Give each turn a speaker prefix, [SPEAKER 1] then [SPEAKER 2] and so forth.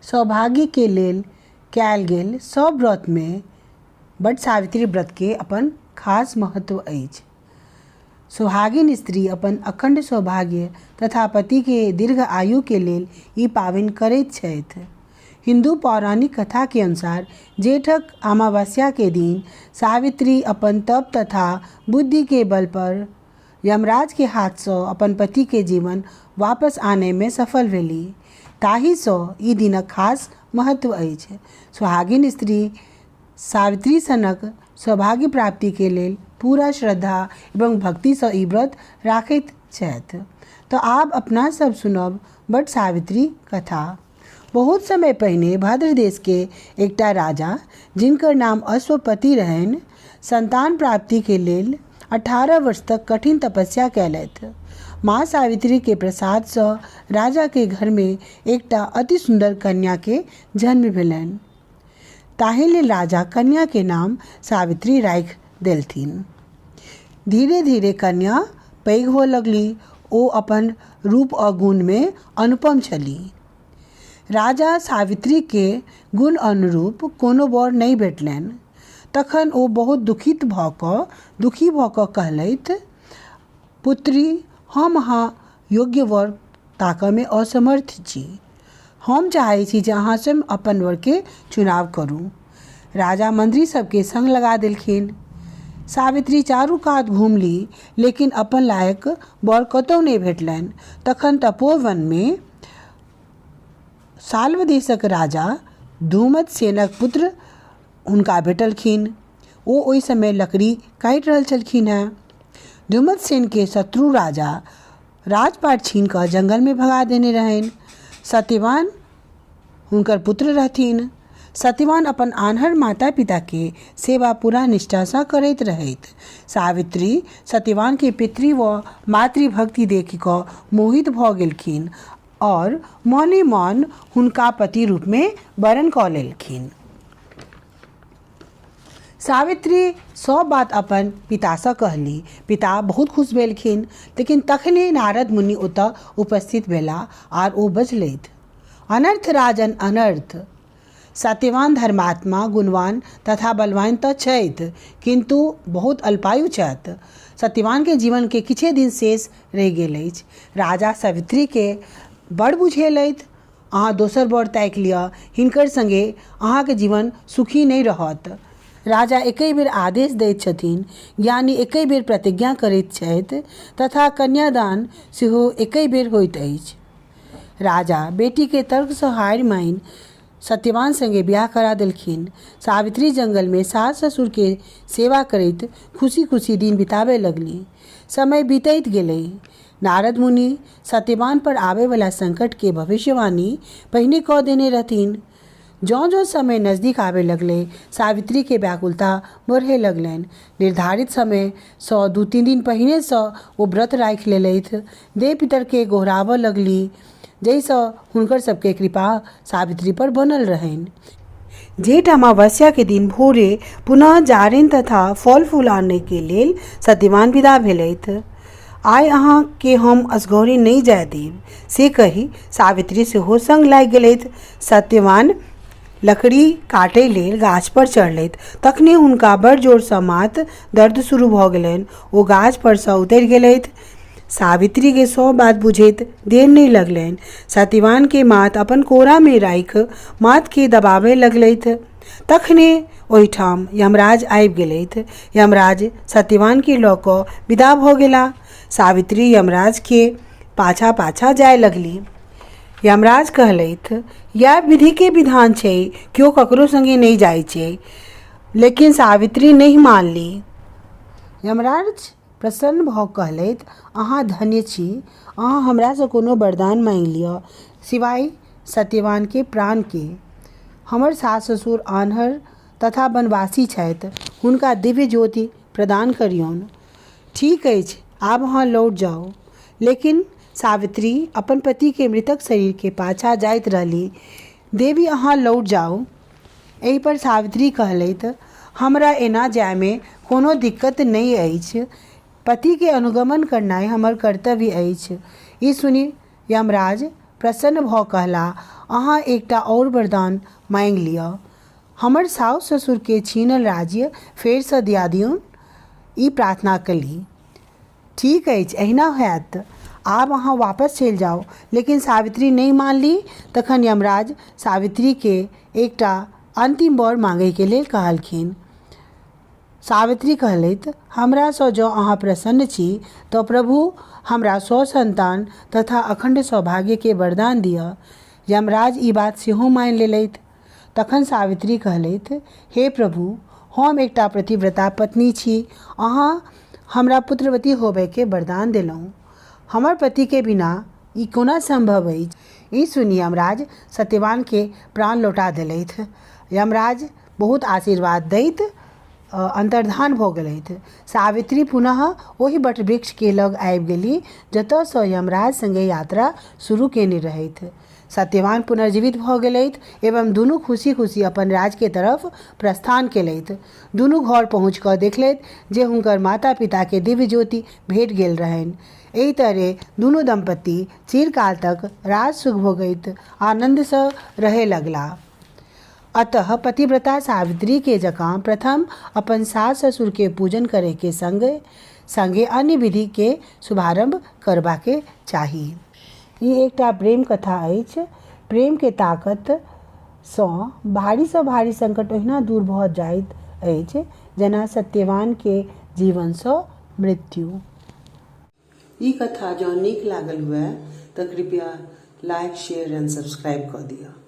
[SPEAKER 1] सौभाग्यके लेल कयल गेल सभ व्रतमे वट सावित्री व्रतके अपन खास महत्व अछि। सुहागिन स्त्री अपन अखण्ड सौभाग्य तथा पतिके दीर्घ आयुके लेल ई पाबनि करैत छथि। हिन्दू पौराणिक कथाके अनुसार जेठक अमावस्याके दिन सावित्री अपन तप तथा बुद्धिके बल पर यमराजके हाथसँ अपन पतिके जीवन वापस आनयमे सफल भेलीह। ताहिसँ ई दिनक खास महत्व अछि। सुहागिन स्त्री सावित्री सनक सौभाग्य प्राप्तिके लेल पूरा श्रद्धा एवं भक्तिसँ ई व्रत राखैत छथि। तऽ आब अपना सब सुनब वट सावित्री कथा। बहुत समय पहिने भद्र देशके एकटा राजा जिनकर नाम अश्वपति रहनि, संतान प्राप्तिके लेल 18 वर्ष तक कठिन तपस्या कयलथि। माँ सावित्रीके प्रसादसँ राजाके घरमे एकटा अति सुन्दर कन्याके जन्म भेलनि। ताहि लेल राजा कन्याके नाम सावित्री राखि देलथिन। धीरे धीरे कन्या पैघ हुअ लगली। ओ अपन रूप आ गुणमे अनुपम छली। राजा सावित्रीके गुण अनुरूप कोनो वर नहि भेटलनि। तखन ओ बहुत दुखित भऽ कऽ दुखी भऽ कऽ कहलथि, पुत्री, हम अहाँ योग्य वर ताकऽमे असमर्थ छी। हम चाहै छी जे अहाँ स्वयं अपन वरके चुनाव करू। राजा मंत्री सबके संग लगा देलखिन। सावित्री चारू कात घुमली, लेकिन अपन लायक वर कतौ नहि भेटलनि। तखन तपोवनमे साल्व देशक राजा धूमत सेनक पुत्र हुनका भेटलखिन। ओ ओहि समय लकड़ी काटि रहल छलखिन हेँ। धूमत सेनके शत्रु राजा राजपाट छीन कऽ जङ्गलमे भगा देने रहनि। सत्यवान हुनकर पुत्र रहथिन। सत्यवान अपन आन्हर माता पिताके सेवा पूरा निष्ठासँ करैत रहथि। सावित्री सत्यवानके पितृ व मातृभक्ति देखि कऽ मोहित भऽ गेलखिन आओर मने मन हुनका पति रूपमे वरण कऽ लेलखिन। सावित्री सब बात अपन पितासँ कहली। पिता बहुत खुश भेलखिन, लेकिन तखने नारद मुनि ओतऽ उपस्थित भेला आर ओ बजलथि, अनर्थ राजन अनर्थ! सत्यवान धर्मात्मा, गुणवान तथा बलवान तऽ छथि, किन्तु बहुत अल्पायु छथि। सत्यवानके जीवनके किछे दिन शेष रहि गेल अछि। राजा सावित्रीके बड़ बुझेलथि, अहाँ दोसर वर ताकि लिअ, हिनकर सङ्गे अहाँके जीवन सुखी नहि रहत। राजा एकहि बेर आदेश दैत छथिन, ज्ञानी एकहि बेर प्रतिज्ञा करैत छथि तथा कन्यादान सेहो एकहि बेर होइत अछि। राजा बेटीके तर्कसँ हारि मानि सत्यवान सङ्गे बियाह करा देलखिन। सावित्री जङ्गलमे सास ससुरके सेवा करैत खुशी खुशी दिन बिताबय लगली। समय बीतैत गेलै। नारद मुनि सत्यवान पर आबयवला संकटके भविष्यवाणी पहिने कऽ देने रहथिन। जँ जँ समय नजदीक आबय लगलै, सावित्रीके व्याकुलता बढ़य लगलनि। निर्धारित समयसँ 2-3 दिन पहिनेसँ ओ व्रत राखि लेलथि। देव पितरके गोहराबऽ लगली जाहिसँ हुनकर सबके कृपा सावित्री पर बनल रहनि। जेठ अमावस्याके दिन भोरे पुनः जारनि तथा फल फूल आनयके लेल सत्यवान विदा भेलथि। आइ अहाँके हम असगरे नहि जाय देब, से कहि सावित्री सेहो संग लागि गेलथि। सत्यवान लकड़ी काटय लेल गाछ पर चढ़लथि, तखने हुनका बड़ जोरसँ माथ दर्द शुरू भऽ गेलनि। ओ गाछ परसँ उतरि गेलथि। सावित्रीके सब बात बुझैत देर नहि लगलनि। सत्यवानके माथ अपन कोरामे राखि माथके दबाबय लगलथि। तखने ओहिठाम यमराज आबि गेलथि। यमराज सत्यवानके लऽ कऽ विदा भऽ गेला। सावित्री यमराजके पाछाँ पाछाँ जाय लगली। यमराज कहलथि, इएह विधिके विधान छै, केओ ककरो सङ्गे नहि जाइ छै। लेकिन सावित्री नहि मानली। यमराज प्रसन्न भऽ कहलथि, अहाँ धन्य छी। अहाँ हमरासँ कोनो वरदान माँगि लिअ, सिवाय सत्यवानके प्राणके। हमर सास ससुर आन्हर तथा वनवासी छथि, हुनका दिव्य ज्योति प्रदान करियौन। ठीक अछि, आब अहाँ लौट जाउ। लेकिन सावित्री अपन पतिके मृतक शरीरके पाछाँ जाइत रहली। देवी, अहाँ लौट जाउ। एहि पर सावित्री कहलथि, हमरा एना जायमे कोनो दिक्कत नहि अछि। पतिके अनुगमन करनाइ हमर कर्तव्य अछि। ई सुनि यमराज प्रसन्न भऽ कहला, अहाँ एकटा आओर वरदान माँगि लिअ। हमर साउस ससुरके छीनल राज्य फेरसँ दिया दियौन। ई प्रार्थना कयलीह। ठीक अछि, एहिना होयत। आब अहाँ वापस चलि जाउ। लेकिन सावित्री नहि मानली। तखन यमराज सावित्रीके एकटा अन्तिम वर माँगयके लेल कहलखिन। सावित्री कहलथि, हमरासँ जँ अहाँ प्रसन्न छी तँ प्रभु हमरा ससन्तान तथा अखण्ड सौभाग्यके वरदान दिअ। यमराज ई बात सेहो मानि लेलथि। तखन सावित्री कहलथि, हे प्रभु, हम एकटा प्रतिव्रता पत्नी छी। अहाँ हमरा पुत्रवती होबयके वरदान देलहुँ। हमर पतिके बिना ई कोना सम्भव अछि? ई सुनि यमराज सत्यवानके प्राण लौटा देलथि। यमराज बहुत आशीर्वाद दैत अन्तर्धान भऽ गेलथि। सावित्री पुनः ओहि वटवृक्षके लग आबि गेली जतयसँ यमराज सङ्गे यात्रा शुरू केने रहथि। सत्यवान पुनर्जीवित भऽ गेलथि एवं दुनू खुशी-खुशी अपन राज्यके तरफ प्रस्थान केलथि। दुनू घर पहुँचि कऽ देखलथि जे हुनकर माता-पिताके दिव्य ज्योति भेट गेल रहनि। एहि तरहे दुनू दम्पति चिरकाल तक राजसुख भोगैत आनन्दसँ रहय लगलाह। अतः पतिव्रता सावित्री के जकाँ प्रथम अपन सास ससुर के पूजन करे के संग संगे अन्य विधि के शुभारंभ करबा के चाही। ई एकटा प्रेम कथा अछि। प्रेम के ताकत सँ भारी सँ भारी संकट ओहिना दूर भऽ जाइत अछि जेना सत्यवान के जीवन सँ मृत्यु। ई कथा जँ नीक लागल हुए तऽ कृपया लाइक, शेयर एंड सब्सक्राइब कऽ दिअ।